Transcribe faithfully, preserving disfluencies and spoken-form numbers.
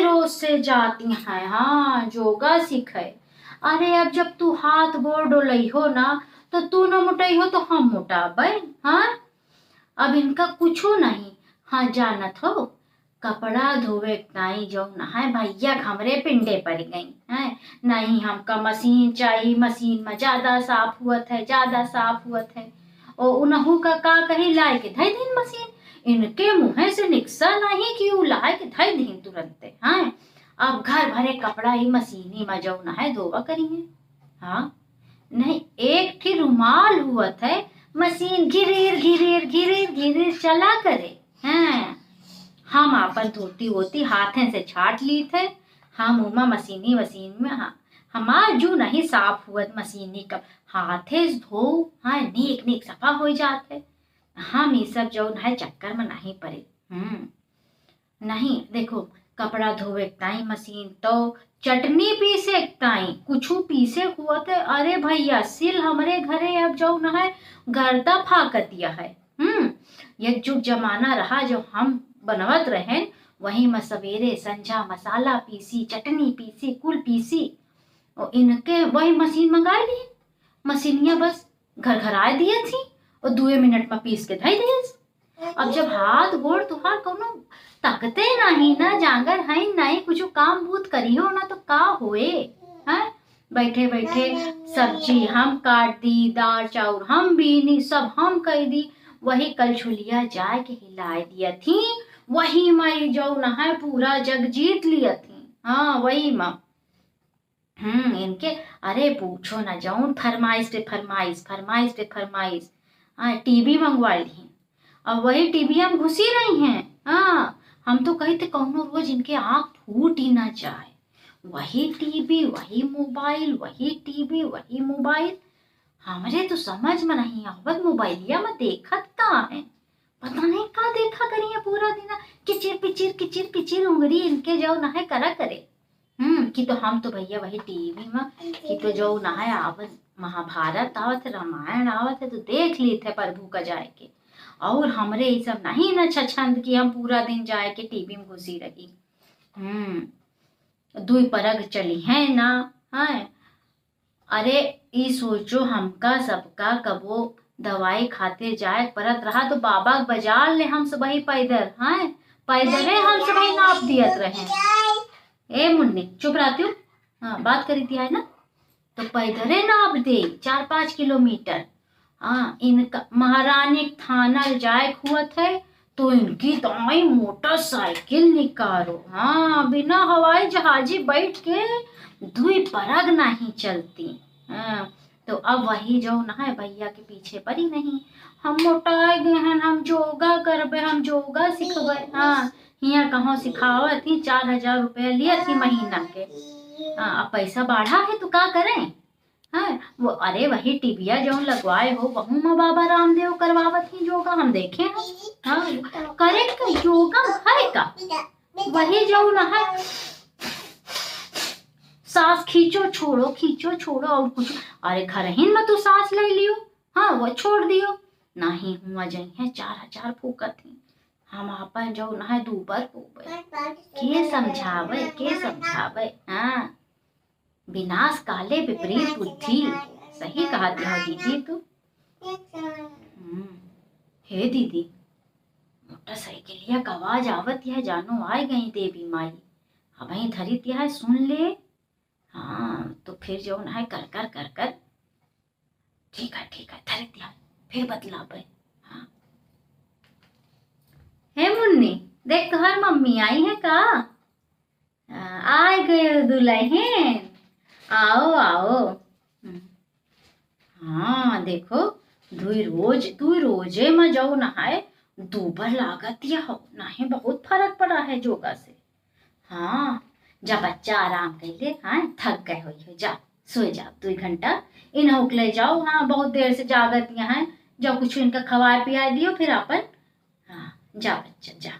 रोज से जाती हैं, हाँ, योगा सीखे। अरे, अब जब तू हाथ गोड़ डोलइहो ना, तो तू न मोटइहो तो हम मोटाबे, हाँ? अब इनका कुछो नहीं। हाँ, जानत हो, कपड़ा धोवे के ताई जौन है भैया, हमरे पिंडे पड़ गई हैं। नहीं, हमका मशीन चाही, मशीन में ज्यादा साफ हुअत है, ज्यादा साफ हुअत है। ओ उनहू का, का कही, लाए के धई दीन मशीन। इनके मुँहे से निकसा नहीं कि उ लाए के धई दीन तुरंते, हैं? अब घर भरे कपड़ा ही मशीनी में जौन है धोवा करी है। हाँ, नहीं, एक ठी रुमाल हुअत है, मशीन घिरीर, घिरीर, घिरीर, घिरीर चला करे। हैं, हम आपन धोती वोती हाथे से छाट लीत है, हम उमा मशीनी वशीन में, हाँ, हमार जू नहीं साफ हुअत मशीनी कप, हाथे से धो, हाँ, नीक नीक सफा हो जात है। हम ई सब जौन है चक्कर में नहीं पड़े। हम्म, नहीं, देखो, कपड़ा धोवे के ताई मशीन तो, चटनी पीसे के ताई कुछु पीसे हुअत है। अरे भैया, सिल हमरे घरे अब जौन है गर्दा फाकतिया है। हम्म, एक जुग जमाना रहा जो हम बनवत रहेन, वही में सवेरे संझा मसाला पीसी, चटनी पीसी, कुल पीसी। और इनके वही मशीन मंगाए ली, मशीनिया बस घर घर आए दिए थी और दुए मिनट में पीस के धई दिए। अब जब हाथ गोड़ तुहार कौनो ताकते नहीं ना, जांगर है नहीं, कुछ काम बूत करियो ना तो का होए, हैं? बैठे बैठे सब्जी हम काट दी, दाल चाउर हम बीनी, सब हम कर दी। वही कलछुलिया जाए के हिलाए दिया थी, वही माई जौन है पूरा जग जीत लिया थी। हाँ, वही माँ। हम्म, इनके, अरे पूछो ना, जौन फरमाइश पे फरमाइश, फरमाइश पे फरमाइश। हाँ, टीवी मंगवा ली, अब वही टीवी में घुसी रही हैं। हाँ, हम तो कही थे कौनो रोज इनके आँख फूट ही ना जाए। वही टीवी, वही मोबाइल, वही टीवी, वही मोबाइल। हमरे तो समझ में नहीं आवत, मोबाइलिया में देखत का है, पता नहीं का देखा करिए पूरा दिन, किचिर पिचिर, किचिर पिचिर उंगरी इनके जौन है करा करे। हम्म, कि तो हम तो भैया वही टीवी में, कि तो जौन है आवत, महाभारत आवत है, रामायण आवत है, तो देख लीत है प्रभु का जाए के। और हमरे ई सब नहीं न छछंद कि हम पूरा दिन जाए के टीवी में घुसी रही। हम्म, दुई परग चली है ना, हैं? अरे, ई सोचो, हमका सबका कबो दवाई खातिर जाए के परत रहा, तो बाबा के बाजार ले हम सबही पैदल, हैं, पैदले हम सबही नाप दियत रहे। ए मुन्नी, चुप रहती हो? हाँ, बात करी थी, है ना? तो पैदले नाप दे, चार पाँच किलोमीटर। हाँ, इनका महारानी के थाना जाए के हुअत है, तो इनकी दाई मोटरसाइकिल निकारो। हाँ, बिना हवाई जहाजी बैठ के दुई परग नहीं चलती। हाँ, तो अब वही जौन है भैया के पीछे पड़ी नहीं। हम मोटाए गए हैं, हम योगा करबे, हम योगा सीखबे। हाँ, हियाँ कहाँ सिखावत ही, चार हजार रुपया लिया थी महीना के। हाँ, अब पैसा बढ़ा है तो का करें? हाँ, वो, अरे वही टीविया जौन लगवाए हो, वहू में बाबा रामदेव करवावत ही योगा, हम देखे हैं। हाँ, करे का योगा है का? वही जौन है, सांस खींचो छोड़ो, खींचो छोड़ो और कुछ। अरे घरहिन में तू सांस ले लियो, हाँ, वो छोड़ दियो। नहीं हुआ जइहैं चार हजार फूकत ही। हम आपन जौन है दूबर होबे। के समझावे, के समझावे? हाँ, विनाश काले विपरीत बुद्धि। सही कहत हो दीदी तू। हम्म, हे दीदी, मोटरसाइकिलिया का आवाज आवत है, जानो आए गई देवी माई। अबहीं धरित है, सुन ले। हाँ, तो फिर जौन है कर कर कर कर। ठीक है, ठीक है, धरित है, फिर बतलाबे। हाँ। हे मुन्नी, देख तोहार मम्मी आई है का? आ, आए गए दुल्हन, आओ, आओ। हम्म। हाँ, देखो, दुई रोज, दुई रोजे में जौन है, दूबर लागत या हो, नहीं बहुत फरक पड़ा है योगा से। हाँ, जा बच्चा आराम कर ले, हाँ, थक गए होई हो, जा, सोए जाओ दुई घंटा, इन्हें उकले जाओ, हाँ, बहुत देर से जागत यहाँ है, जाओ कुछ इनका खवाए पियाए दियो, फिर अपन, हाँ, जा बच्चा, जा।